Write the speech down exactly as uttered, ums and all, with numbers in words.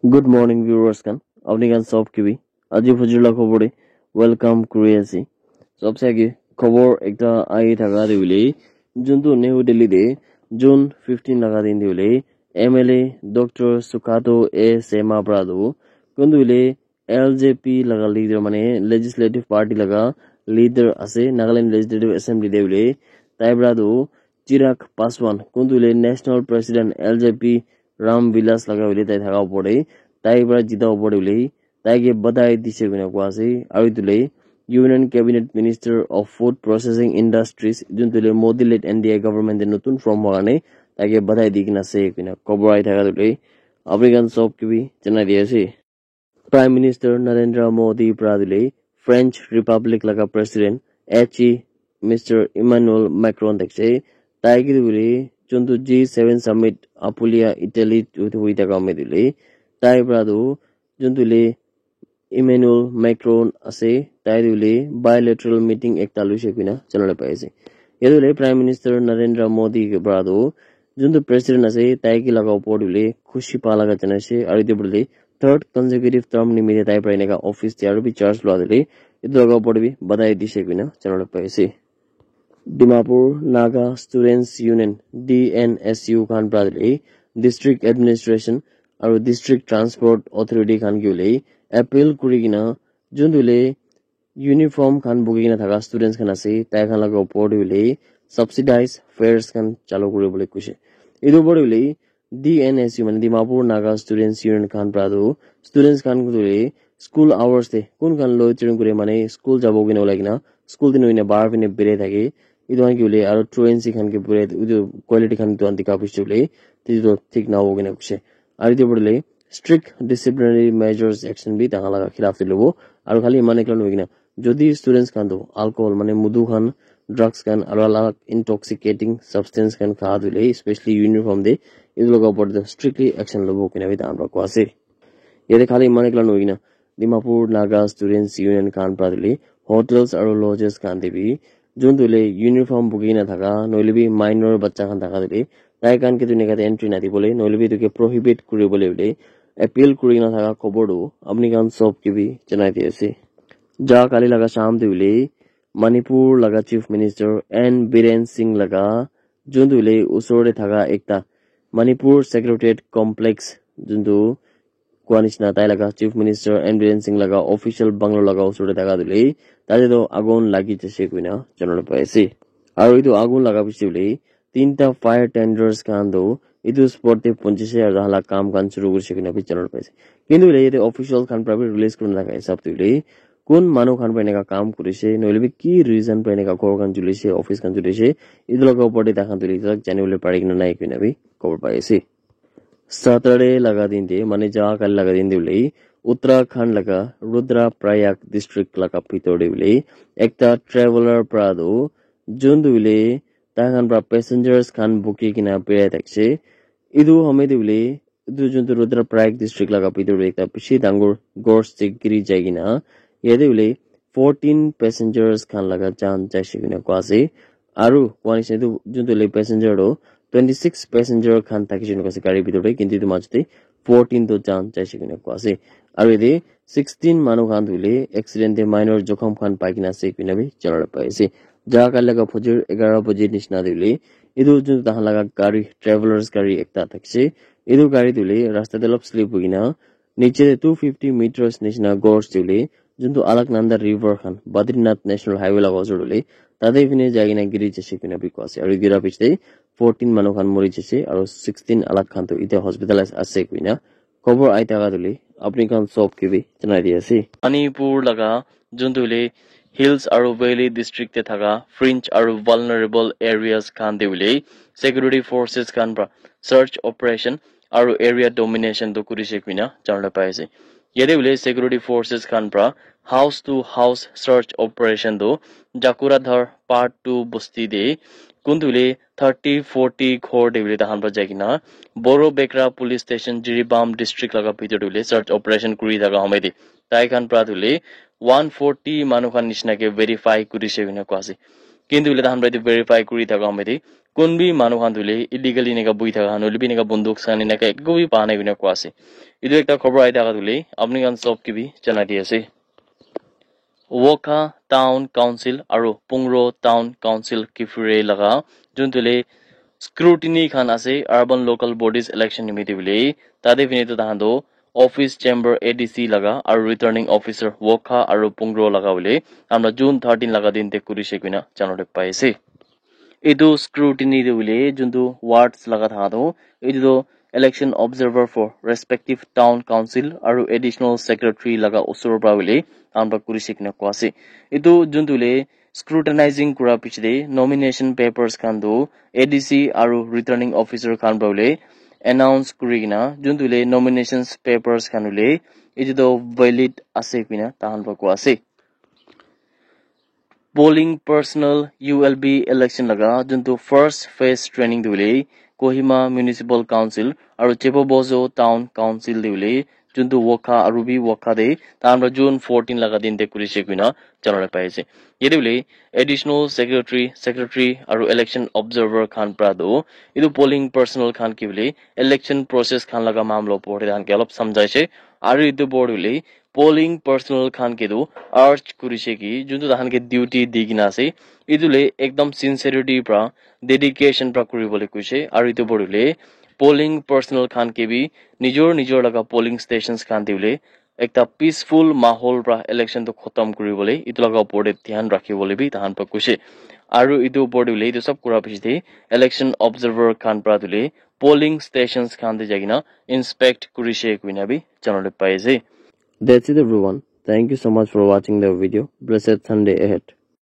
Good morning, viewers khan. Apni khan sob ke bhi aji fajr la khobor de welcome kuri ase. Sobse age khobor ekta ahi thaka de hoile, juntu New Delhi de June fifteen laga din de hoile, M L A Doctor Sukato A Sema pra tu kuntu hoile L J P laga leader, mane legislative party laga leader ase Nagaland Legislative Assembly de hoile, tai pra tu Chirag Paswan, kuntu hoile National President L J P Ram Vilas laga hoile tai thaka opor de, tai pra jita opor de hoile, tai ke badai dise koina koa ase. Aru etu le Union Cabinet Minister of Food Processing Industries, juntu hoile Modi led N D A government de notun form hua karne, tai ke badai di kena ase koina khobor ahi thaka tu le, apni khan sob ke bhi janai di ase. Prime Minister Narendra Modi pra tu le French Republic laga President H E Mister Emmanuel Macron thakse, tai ke tu le juntu G seven Summit Apulia Italy tu hui thaka me tu le, tai pra tu juntu le Emmanuel Macron ase, tai tu le bilateral meeting ekta loise koina janai pai ase. Yate le Prime Minister Narendra Modi ke pra tu juntu president ase, tai ke laga opor tu le khushi pa laga janai ase, aru etu le third consecutive term nimite tai pra eneka office te aru bi charge lua tu le etu laga opor te bi badai dise koina janai pai ase. Dimapur Naga Students Union, D N S U khan pra tu le district administration aru district transport authority khan ke hoile appeal kuri kena juntu le uniform khan buki kena thaka students khan ase, tai khan laga opor te hoile subsidized fares khan chalu kuri bole koise. Etu opor te hoile D N S U, mane Dimapur Naga Students Union khan pra tu students khan tu hoile school hours te kun khan loitering kure, mane school jabo kena ulai kena school te nohoi na bahar phane birai thake, etu khan ke hoile aru truancy khan ke birai, etu quality khan tu dikha bishi hoile etu tu thik nahobo kena koise. Aru etu opor te hoile strict disciplinary measures action bi tai khan laga khilaf te lobo. Aru khali eman ekla nohoi kena, jodi students khan tu alcohol, mane mudu khan, drugs khan, aru alag intoxicating substance khan kha tu le, especially uniform te, etu laga opor te strictly action lobo kena bi tai khan pra koa ase. Yate khali eman ekla nohoi kena, Dimapur Naga Students Union khan pra tu le hotels aru lodges khan te bi juntu le uniform buki kena thaka, nohole bi minor bacha khan thaka tu le, tai khan ke tu eneka te entry na dibole, nohole bi etu ke prohibit kuri bole hoile appeal kuri kena thaka khobor tu apni khan sob ke bi janai di ase. Ja kali laga sham te hoile Manipur laga Chief Minister N Biren Singh laga juntu hoile usor te thaka ekta Manipur Secretariat Complex, juntu koa nishina tai laga Chief Minister N Biren Singh laga official bungalow laga usor te thaka tu le, tate tu agun lagi jase koina janai pai ase. Aru etu agun laga piche hoile tinta fire tenders khan tu etu spot te punchise aru tahan la kam khan shuru kurise koina bi janai pai ase. Kintu hoile yate official khan pra bi release kurina thaka hisab te hoile kun manu khan pra eneka kam kurise, nohole bi ki reason pra eneka ghor khan julise, office khan julise, etu laga opor te tai khan tu hoile jani bole pari kena nai koina bi khobor pai ase. Saturday laga din te, mane ja kali laga din te hoile, Uttarakhand laga Rudraprayag district laga bhitor te hoile, ekta traveler pra tu, juntu hoile, tai khan pra passengers khan buki kena birai thakise. Etu home te hoile, etu juntu Rudraprayag district laga bhitor te ekta bishi dangor ghor te giri jai kena, yate hoile fourteen passengers khan laga jaan jaise koina koa ase. Aru koa nishina etu juntu hoile passenger tu twenty six passenger khan thakise koina koa ase gari bhitor te, kintu etu majot te fourteen tu jaan jaise koina koa ase. Aru yate sixteen manu khan tu hoile accident te minor jokhom khan pai kena ase koina bi janai pai ase. Ja kali laga fajr eghara baje nishina te hoile etu juntu tahan laga gari, travelers gari ekta thakise. Etu gari tu hoile rasta te olop slip hoi kena niche te two fifty meters nishina ghor te hoile juntu Alaknanda River khan Badrinath National Highway laga usor te hoile tate phine jai kena giri jaise koina bi koa ase. Aru gira piche te fourteen manu khan mori jaise aru sixteen alak khan tu etia hospitalize ase koina khobor ahi thaka tu hoile apni khan sob ke bi janai di ase. Manipur laga juntu hoile hills aru valley district te thaka fringe aru vulnerable areas khan te hoile security forces khan pra search operation aru area domination tu kurise koina janai pai ase. Yate hoile security forces khan pra house to house search operation tu Jakuradhar part two bosti te kuntu hoile thirty forty ghor te hoile tahan pra jai kena Boro Bekra police station Jiribam district laga bhitor te hoile search operation kuri thaka home te tai khan pra tu hoile one forty manu khan nishina ke verify kurise koina koa ase. Kintu hoile tahan pra etu verify kuri thaka home te Kun bi manu khan tu hoile illegally eneka buhi thaka khan hoile bi eneka bunduk khan eneka ekko bi pa nai koina koa ase. Etu ekta khobor ahi thaka tu hoile apni khan sob ke bi janai di ase. Wokha Town Council aru Pungro Town Council kifure laga juntu hoile scrutiny khan ase urban local bodies election nimite hoile tate fine tu tahan tu office chamber A D C laga aru returning officer Wokha aru Pungro laga hoile amra June thirteen laga din te kurise koina janole pai ase. Etu scrutiny te hoile juntu wards laga thaka tu etu tu election observer for respective town council aru additional secretary laga usor para hoile tahan para kurise koina koa ase. Etu juntu hoile scrutinizing kura piche te nomination papers khan tu A D C aru returning officer khan para hoile announce kuri kena juntu hoile nominations papers khan hoile etu tu valid ase koina tahan para koa ase. Polling personnel U L B election laga juntu first phase training tu hoile Kohima Municipal Council aru Chebobozo Town Council te hoile juntu Wokha aru bi Wokha te tahan para June fourteen laga din te kurise koina janole pai ase. Yate hoile additional secretary, secretary aru election observer khan para tu etu polling personnel khan ke hoile election process khan laga mamla opor te tahan ke olop samjhaise. Aru etu opor te hoile polling personnel khan ke tu urge kurise ki juntu tahan ke duty di kena ase etu le ekdam sincerity para dedication para kuri bole koise. Aru etu opor te hoile polling personnel khan ke bi nijor nijor laga polling stations khan te hoile ekta peaceful mahol para election tu khotom kuri bole etu laga opor te dhyan rakhi bole bi tahan para koise. Aru etu opor te hoile etu sob kura piche te election observer khan para tu hoile polling stations khan te jai kena inspect kurise koina bi janole pai ase. That's it everyone. Thank you so much for watching the video. Blessed Sunday ahead.